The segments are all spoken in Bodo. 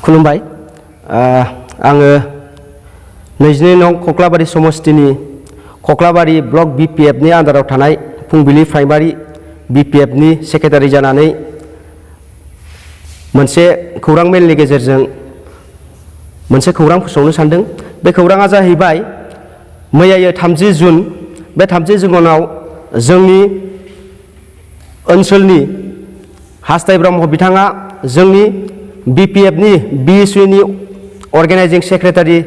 खुलुमबाय आङो 22 नं कक्लाबारि समस्तिनि कक्लाबारि ब्लक BPF नि आन्दाराव थानाय फुंबिलि प्राइमारि BPF नि सेक्रेटारि जानानै मोनसे खौरां मेलनि गेजेरजों मोनसे खौरां फोसावनो सानदों। बे खौराङा जाहैबाय मैया 30 जुन बे 30 जुनाव जोंनि ओनसोलनि हास्थाय ब्रह्म बिथाङा जोंनि BPF नि BSU नि अर्गेनाइजिं सेक्रेटारि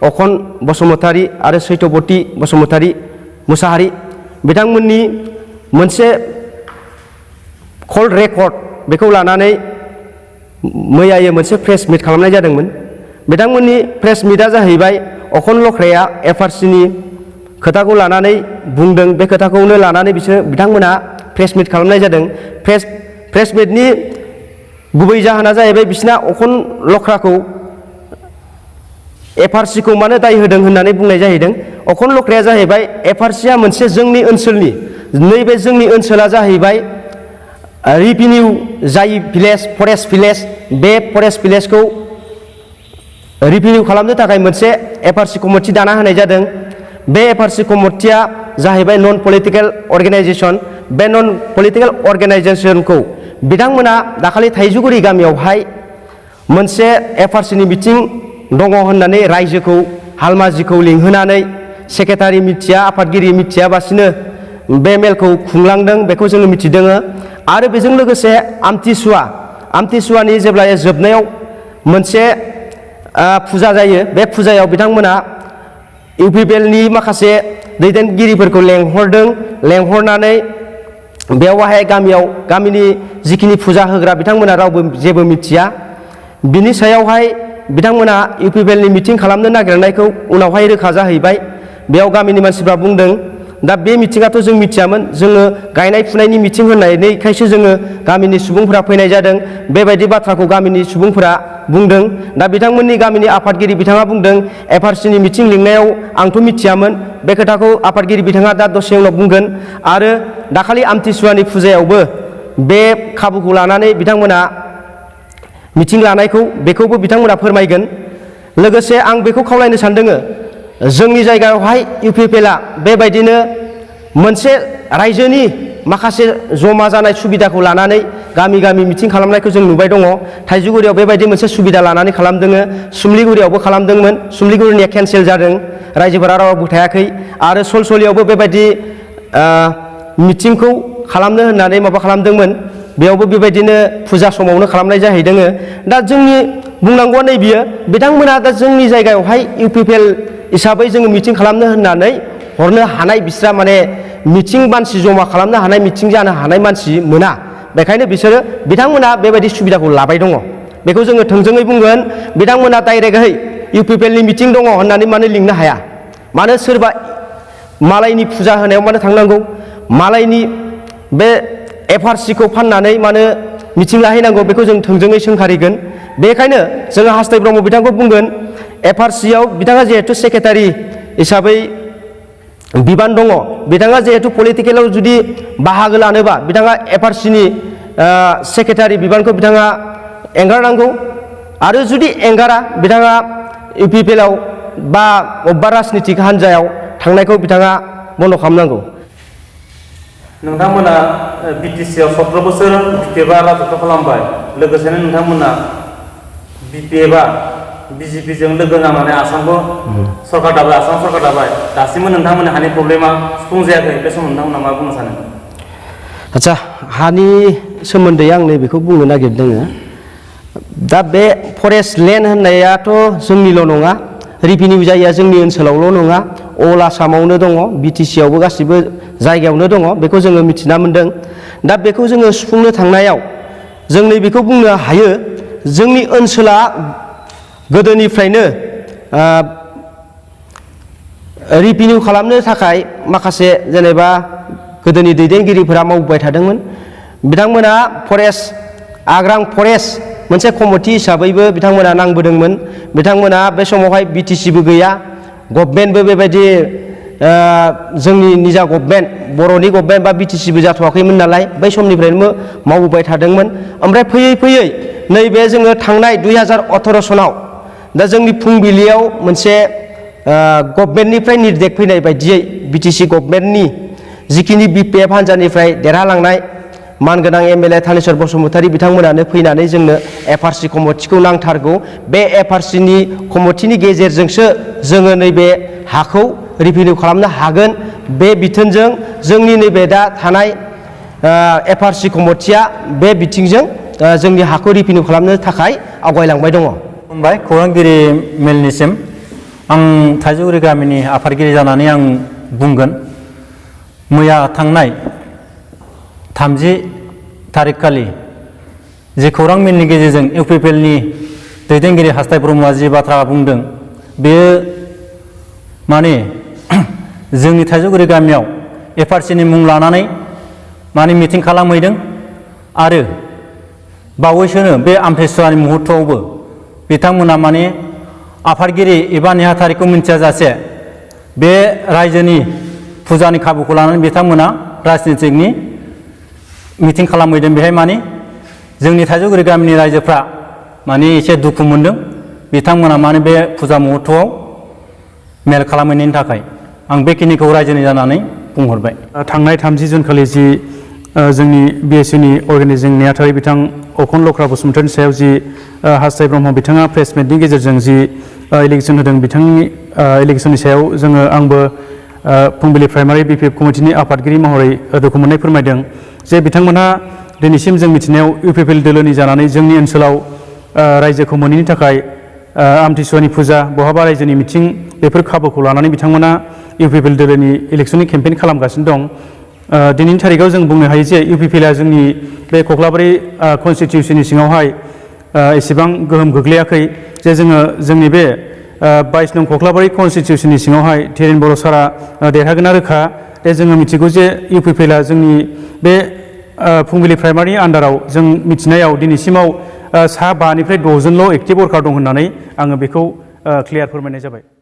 अखन बसुमतारी आरो सैथबती बसुमतारी मुसाहारि बिथांमोननि मोनसे कल रेकर्ड बेखौ लानानै मैया मोनसे प्रेस मिट खालामनाय जादोंमोन। बिथांमोननि प्रेस मिटआ जाहैबाय अखन लख्राया FRC नि खोथाखौ लानानै बुंदों। बे खोथाखौनो लानानै बिथांमोना प्रेस मिट खालामनाय जादों। प्रेस मिटनि गुबै जाहोना जाहैबाय बिसिना अखन लख्राखौ FRC खौ मानो दाय होदों होननानै बुंनाय जाहैदों। अखन लख्राया जाहैबाय FRC आ मोनसे जोंनि ओनसोलनि नैबे जोंनि ओनसोला जाहैबाय रिभिनिउ जाय भिलेज फरेस्ट भिलेज बे फरेस्ट भिलेजखौ रिभिनिउ खालामनो थाखाय मोनसे FRC कमिटि दाना होनाय जादों। बे FRC कमिटिया जाहैबाय नन पलिटिकेल अर्गेनाइजेशन। बे नन पलिटिकेल अर्गेनाइजेशनखौ बिथांमोना दाखालि थाइजौगुरि गामियावहाय मोनसे FRC नि मिटिं दङ होननानै रायजोखौ हालमाजिखौ लिंहोनानै सेक्रेटारि मिथिया आफादगिरि मिथियाबासिनो बे मेलखौ खुंलांदों बेखौ जोङो मिथिदों। आरो बेजों लोगोसे आमथिसुवानि जेब्ला जोबनायाव मोनसे फुजा जायो। बे फुजायाव बिथांमोना UPPL नि माखासे दैदेनगिरिफोरखौ लेंहरनानै बेवहाय गामिनि जिखिनि फुजा होग्रा बिथांमोना रावबो जेबो मिथिया। बिनि सायावहाय बिथांमोना UPPL नि मिटिं खालामनो नागिरनायखौ उनावहाय रोखा जाहैबाय। बेयाव गामिनि मानसिफ्रा बुंदों दा बे मिटिङाथ' जों मिथियामोन, जोङो गायनाय फुनायनि मिटिं होननायखायसो जोङो गामिनि सुबुंफोरा फैनाय जादों। बेबायदि बाथ्राखौ गामिनि सुबुंफोरा बुंदों। दा बिथांमोननि गामिनि आफादगिरि बिथाङा बुंदों FRC नि मिटिं लिंनायाव आंथ' मिथियामोन। बे खोथाखौ आफादगिरि बिथाङा दा दसे उनाव बुंगोन। आरो दाखालि आमथिसुवानि फुजायावबो बे खाबुखौ लानानै बिथांमोना मिटिं लानायखौ बेखौबो बिथांमोना फोरमायगोन। लोगोसे आं बेखौ खावलायनो सानदों जोंनि जायगायावहाय UPPL आ बेबायदिनो मोनसे रायजोनि माखासे जमा जानाय सुबिदाखौ लानानै गामि मिटिं खालामनायखौ जों नुबाय दङ। थाइजौगुरियाव बेबायदि मोनसे सुबिदा लानानै खालामदों। सुमलिगुरियावबो खालामदोंमोन। सुमलिगुरिनिया केन्सेल जादों, रायजोफोरा रावबो थायाखै। आरो सलसलियावबो बेबायदि मिटिंखौ खालामनो होननानै माबा खालामदोंमोन। बेयावबो बेबायदिनो फुजा समावनो खालामनाय जाहैदों। दा जोंनि बुंनांगौआ नैबियो बिथांमोना दा जोंनि जायगायावहाय UPPL हिसाबै जोङो मिटिं खालामनो होननानै हरनो हानाय बिस्रा माने मिटिं मानसि जमा खालामनो हानाय मिटिं जानो हानाय मानसि मोना। बेखायनो बिथांमोना बेबायदि सुबिदाखौ लाबाय दङ। बेखौ जोङो थोंजोङै बुंगोन बिथांमोना डाइरेक्टहै UPPL नि मिटिं दङ होननानै मानो लिंनो हाया? मानो सोरबा मालायनि फुजा होनायाव मानो थांनांगौ? मालायनि बे FRC खौ फाननानै मानो मिटिं लाहैनांगौ? बेखौ जों थोंजोङै सोंखारिगोन। बेखायनो जोङो हास्थाय ब्रह्म बिथांखौ बुंगोन FRC आव बिथाङा जिहेथु सेक्रेटारि हिसाबै बिबान दङ, बिथाङा जिहेथु पलिटिकेलाव जुदि बाहागो लानोबा बिथाङा FRC नि सेक्रेटारि बिबानखौ बिथाङा एंगारनांगौ। आरो जुदि एंगारा बिथाङा UPPL आव बा अबेबा राजनितिक हान्जायाव थांनायखौ बिथाङा बन्द' खालामनांगौ। नोंथांमोना BTC आव 17 बोसोर BPF आ राजत्व खालामबाय। लोगोसेनो नोंथांमोना BPF आ BJP जों लोगो नांनानै आसाम सरकार दाबाय। दासिमबो नोंथांमोननि हानि प्रब्लेमा सुफुं जायाखै। बे समाव नोंथांमोना मा बुंनो सानो? आच्छा, हानि सोमोन्दै आं नैबेखौ बुंनो नागिरदों। दा बे फरेस्ट लेन्ड होननायाथ' जोंनिल' नङा, रिभिनिउ जायगा जोंनि ओनसोलावल' नङा, अल आसामावनो दङ, BTC आवबो गासिबो जायगायावनो दङ। बेखौ जोङो मिथिना मोन्दों। दा बेखौ जोङो सुफुंनो थांनायाव जों नैबेखौ बुंनो हायो जोंनि ओनसोला गोदोनिफ्रायनो रिभिनिउ खालामनो थाखाय माखासे जेनेबा गोदोनि दैदेनगिरिफोरा मावबाय थादोंमोन। बिथांमोना आग्रां फरेस्ट मोनसे कमिटि हिसाबैबो बिथांमोना नांबोदोंमोन। बिथांमोना बे समावहाय BTC बो गैया, गभर्नमेन्टबो बेबायदि जोंनि निजा गभर्नमेन्ट बर'नि गभर्नमेन्ट बा BTC बो जाथ'वाखैमोन नालाय बै समनिफ्रायनो मावबोबाय थादोंमोन। ओमफ्राय फैयै नैबे जोङो थांनाय 2018 सनाव दा जोंनि फुंबिलियाव मोनसे गभर्नमेन्टनिफ्राय निर्देश फैनाय बायदियै बिटिसि गभर्नमेन्टनि जिखिनि बिपिएफ हान्जानिफ्राय देरहालांनाय मानगोनां एमएलए थानेश्वर बसुमतारी बिथांमोनानो फैनानै जोंनो एफआरसि कमिटिखौ नांथारगौ बे एफआरसिनि कमिटिनि गेजेरजोंसो जोङो नैबे हाखौ रिभिनिउ खालामनो हागोन बे बिथोनजों जोंनि नैबे दा थानाय एफआरसि कमिटिया बे बिथिंजों जोंनि हाखौ रिभिनिउ खालामनो थाखाय आवगायलांबाय दङ। खुलुमबाय खौरांगिरि मेलनिसिम आं थाइजौगुरि गामिनि आफादगिरि जानानै आं बुंगोन मैया थांनाय 30 थारिखखालि जे खौरां मेलनि गेजेरजों इउपिपिएलनि दैदेनगिरि हास्थाय ब्रह्मआ जि बाथ्रा बुंदों बेयो माने जोंनि थाइजौगुरि गामियाव एफआरसिनि मुं लानानै माने मिटिं खालामहैदों आरो बावैसोनो बे आमथिसुवानि मुहुर्तआवबो बिथांमोना माने आफादगिरि एबा नेहाथारिखौ मिन्थियाजासे बे रायजोनि फुजानि खाबुखौ लानानै बिथांमोना राजनितिकनि मिटिं खालामहैदों। बेहाय माने जोंनि थाइजौगुरि गामिनि रायजोफ्रा माने एसे दुखु मोनदों बिथांमोना माने बे फुजा मुहुर्तआव मेल खालामहैनायनि थाखाय आं बेखिनिखौ रायजोनि जानानै बुंहरबाय। थांनाय 30 जुन खालि जि जोंनि बिएसइउनि अर्गेनाइजिं नेहाथारि बिथां अखन लख्रा बसुमतारिनि सायाव जि हास्थाय ब्रह्म बिथाङा प्रेस मिटनि गेजेरजों जि इलेक्सन होदों बिथांनि इलेक्सननि सायाव जोङो आंबो फुंबिलि प्राइमारि बिपिएफ कमिटिनि आफादगिरि महरै दुखु मोननाय फोरमायदों जे बिथांमोनहा दिनैसिम जों मिथिनायाव इउपिपिएल दोलोनि जानानै जोंनि ओनसोलाव रायजोखौ मोनैनि थाखाय आमथिसुवानि फुजा बहाबा रायजोनि मिथिं बेफोर खाबुखौ लानानै बिथांमोना इउपिपिएल दोलोनि इलेक्सननि केम्पेइन खालामगासिनो दं। दिनैनि थारिखआव जों बुंनो हायो जे इउपिपिएलआ जोंनि बे कख्लाबारि कनस्टिटिउसननि सिङावहाय एसेबां गोहोम गोग्लैयाखै जे जोङो जोंनि बे 22 नं कख्लाबारि कनस्टिटिउसननि सिङावहाय धीरेन बर' सारा देरहागोना रोखा जे जोङो मिथिगौ जे इउपिपिएलआ जोंनि बे फुंबिलि प्राइमारि आन्डाराव जों मिथिनायाव दिनैसिमाव सा 5 निफ्राय 6 जनल' एक्टिभ वर्कार दं होननानै आङो बेखौ क्लियार फोरमायनाय जाबाय।